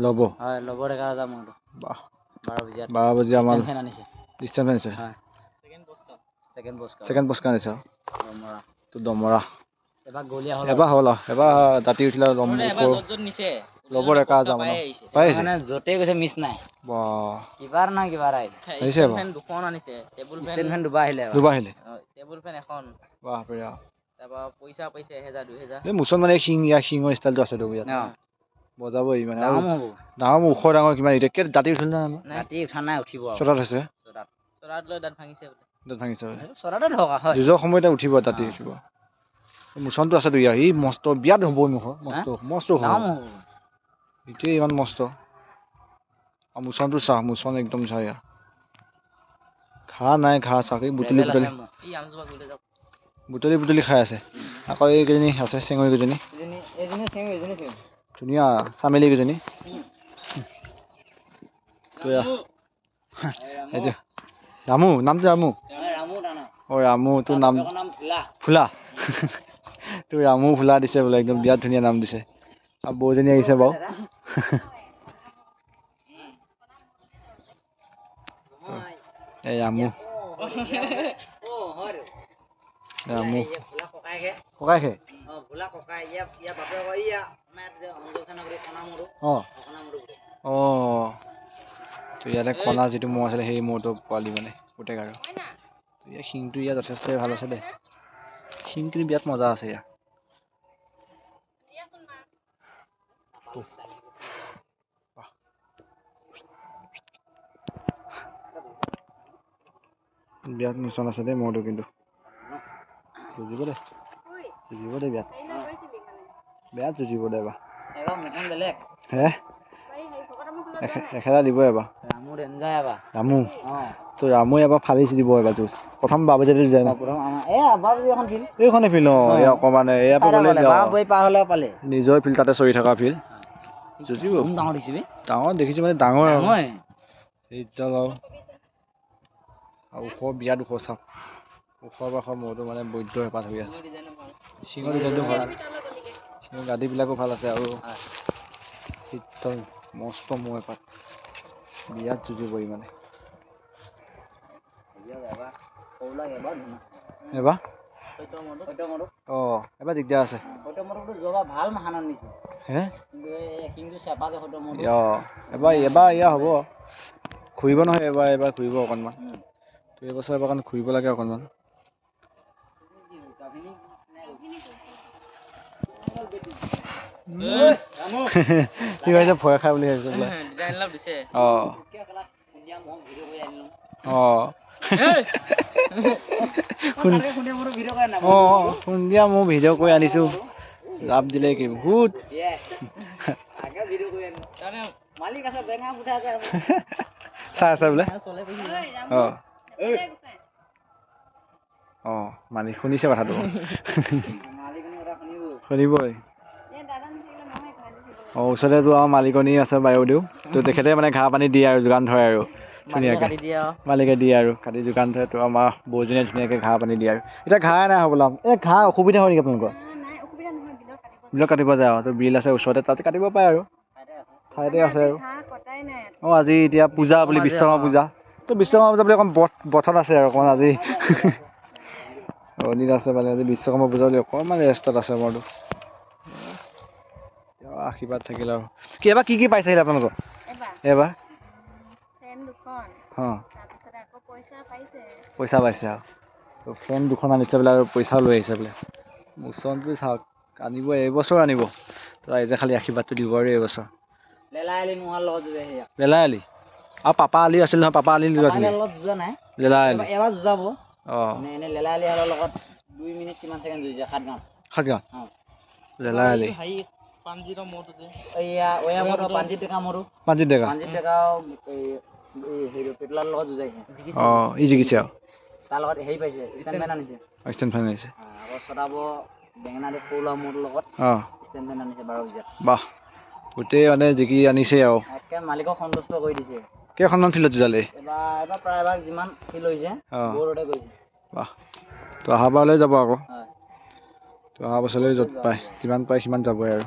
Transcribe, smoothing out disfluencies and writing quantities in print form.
ল'ব। হয়, ল'ব ডেকা ৰজা ম'হটো। বাহ। 12 বজীয়াত 12 বজীয়া মাল। ফেন আনিছে। ষ্টেণ্ড ফেন আনিছে। হয়, ছেকেণ্ড পুৰস্কাৰ। ছেকেণ্ড পুৰস্কাৰ আনিছে। দমৰা। তো দমৰা। এবাৰ গলীয়া হ'ল। এবাৰ হ'ল আৰু এবাৰ দাঁতি উঠিলে আৰু ল'ব ডেকা ৰজা মানে পাই আহিছে। মানে য'তেই গৈছে মিছ নাই। বাহ। কিবা নহয় কিবা এটা আহিছে। আহিছে এবাৰ। ফেন দুখন আনিছে, টেবুল ফেন। ষ্টেণ্ড ফেন দুবাৰ আহিলে এবাৰ। দুবাৰ আহিলে। টেবুল ফেন এখন। বাপৰে বাপ। তাৰপৰা পইচা পাইছে 1000 2000। এই মুছলমানে শিং, ইয়াৰ শিঙৰ ষ্টাইলটো আছেতো ইয়াত। অঁ। বজাব ই মানে আৰু ডাঙৰ ম'হ হ'ব। ডাঙৰ ম'হ, ওখ ডাঙৰ কিমান এতিয়া কেই দাঁতি উঠিল জানো? ৰাতি উঠা নাই, উঠিব আৰু। চতাত হৈছে। চতাত। চৰাত লৈ দাঁত ভাঙিছে বোলে। দাঁত ভাঙিছে বোলে। চতাতে থকা হয়। যুঁজৰ সময়তে উঠিব, দাঁতি উঠিব। মোচনটো আছেতো ইয়াৰ, ই মস্ত বিৰাট হ'ব ম'হ, মস্ত মস্ত হ'ব। ডাঙৰ ম'হ হ'ব। এইটোৱে ইমান মস্ত। আৰু মোচনটো চা, মোচন একদম চা ইয়াৰ। ঘাঁহ নাই, ঘাঁহ চাক, এই বুটলি লেবেল বুটলি আছে ম'হ। এই আমজোপা গুৰিলে যাওক। বুটলি বুটলি খাই আছে। আকৌ এইকেইজনী আছে, চেঙৰীকেইজনী। এজনী এজনী চেঙ, এজনী চেঙ। ধুনীয়া চামেলিকেইজনী। তো এয়া এইটো ৰামু, নামটো ৰামু। ৰামু দানা। অ ৰামু, তোৰ নাম? বাপেকৰ নাম ভোলা। ফুলা। তোৰ ৰামু ফুলা দিছে বোলে, একদম বিৰাট ধুনীয়া নাম দিছে। আৰু বৌজনী আহিছে বাৰু। এই ৰামু। অ হয়। ৰামু। ভোলা ককায়েকে। ককায়েকে। অ, ভোলা ককাই ইয়াৰ ইয়াৰ বাপেক এইয়া আমাৰ ইয়াত যে অঞ্জল সেনাপতি কণা মৰু। অঁ। কণা মৰু বোলে। অঁ, তো ইয়াতে কণা যিটো ম'হ আছিলে, সেই ম'হটো পোৱালি মানে পুতেক আৰু। তো ইয়াৰ শিংটো ইয়াৰ যথেষ্টই ভাল আছে দেই। শিংটো বিৰাট মজা আছে ইয়াৰ। বিৰাট মোচন আছে দেই ম'হটো, কিন্তু যুঁজিব দেই, যুঁজিব দেই, বিৰাট বিৰাট যুঁজিব দে এবাৰ। এবাৰ মোচন বেলেগ। হে এখেলা দিব এবাৰ। ৰামু ডেঞ্জাৰ এবাৰ। ৰামু। অ। তো ৰামু এবাৰ ফালিছে দিব এবাৰ যুঁজ। প্ৰথম বাবুজাতে যায় ন? প্ৰথম আমাৰ এই বাবুজি এখন ফিল্ড। এইখনে ফিল্ড। অঁ, এই অকণমান ইয়াৰ পৰা গ'লে বাবুজি পাৰ হ'লে পালে। নিজৰ ফিল্ড, তাতে চৰি থকা ফিল্ড। যুঁজিব। কম ডাঙৰ দেখিবি? ডাঙৰ দেখিছোঁ মানে ডাঙৰ আৰু। ডাঙৰ। এইডাল আৰু আৰু ওখ, বিৰাট ওখ চাওক। ওখ বাখ ম'হটো মানে বৈদ্য হেঁপাহ হৈ আছে। শিঙৰ ডিজাইনটো ভাল, শিঙৰ গাদীবিলাকো ভাল আছে আৰু একদম মস্ত ম'হ এপাত, বিৰাট যুঁজিব ই মানে। এবাৰ অঁ, এবাৰ দিগদাৰ আছে। যোৱাবাৰ ভাল মাহানত নিছে। হে? কিন্তু এই শিংটো চেপা যে সৈতে ম'হটো। অঁ, এবাৰ এবাৰ এয়া হ'ব, ঘূৰিব নহয় এবাৰ, এবাৰ ঘূৰিব অকণমান। তো এইবছৰ এবাৰ অকণ ঘূৰিব লাগে অকণমান। কি ভাবিছে, ভয় খাই বুলি ভাবিছে বোলে। ডিজাইন অলপ দিছে। অঁ অঁ অঁ, সন্ধিয়া মই ভিডিঅ' কৰি আনিছোঁ, লাভ দিলে কি বহুত চাই আছে বোলে। অঁ অঁ, মালিক শুনিছে কথাটো, শুনিবই। অঁ, ওচৰতেতো আৰু মালিকনী আছে বাইদেউ, তো তেখেতে মানে ঘাঁহ পানী দিয়ে আৰু যোগান ধৰে আৰু ধুনীয়াকৈ। মালিকে দিয়ে আৰু কাটি যোগান ধৰে। তো আমাৰ বৌজনীয়ে ধুনীয়াকৈ ঘাঁহ পানী দিয়ে আৰু। এতিয়া ঘাঁহ নাই হ'বলা। এই ঘাঁহ অসুবিধা হয় নেকি আপোনালোকৰ? বিলত কাটিব যায় আৰু। তো বিল আছে ওচৰতে, তাতে কাটিব পাৰে আৰু, ঠাইতে আছে আৰু। অঁ, আজি এতিয়া পূজা বুলি, বিশ্বকৰ্মা পূজা, তো বিশ্বকৰ্মা পূজা বুলি অকণ বথত আছে আৰু অকণমান আজি অনিল আছে মানে আজি বিশ্বকৰ্মা পূজা বুলি অকণমান ৰেষ্টত আছে মোৰটো। আশীৰ্বাদ থাকিল আৰু। কি এবাৰ কি কি পাইছে আপোনালোকৰ এবাৰ? অঁ, পইচা পাইছে আৰু। তো ফেন দুখন আনিছে বোলে আৰু পইচাও লৈ আহিছে বোলে। মোচনটো চাওক, আনিব এইবছৰ আনিব। তো ৰাইজে খালি আশীৰ্বাদটো দিব আৰু এইবছৰ। লেলাই আলি মোহাৰ লগত যুঁজে সেয়া। লেলাই আলি আৰু পাপা আলি আছিল নহয়, পাপা আলি আছিল। লগত যুঁজা নাই। লেলাই আলি এবাৰ যুঁজাব। অঁ, এনে লেলাই আলি হালৰ লগত 2 মিনিট কিমান ছেকেণ্ড যুঁজিছে সাতগাঁৱত। সাতগাঁৱত লেলাই আলি। পাঞ্জিতৰ ম'হটো যে এইয়া ওয়া ম'হটো, পাঞ্জিত ডেকা ম'হটো। পাঞ্জিত ডেকা। পাঞ্জিত ডেকাও এই হেৰি পেটলাৰ লগত যুঁজাইছে। অঁ, ই জিকিছে আৰু। তাৰ লগত হেৰি পাইছে, ষ্টেণ্ড ফেন আনিছে। ষ্টেণ্ড ফেন আনিছে। আকৌ চতাব বেঙেনা দি সৰু ল'ৰা ম'হটোৰ লগত। অঁ, ষ্টেণ্ড ফেন আনিছে 12 বজাত। বাহ, গোটেই মানে জিকি আনিছে আৰু। একে মালিকক সন্তুষ্ট কৰি দিছে। কেইখনমান ফিল্ডত যুঁজালে? এবাৰ প্ৰায়ভাগ যিমান ফিল্ড হৈছে বহুততে গৈছে। বাহ, তো অহাবাৰলৈ যাব আকৌ। তো অহা বছৰলৈ য'ত পায়, যিমান পায় সিমান যাবই আৰু।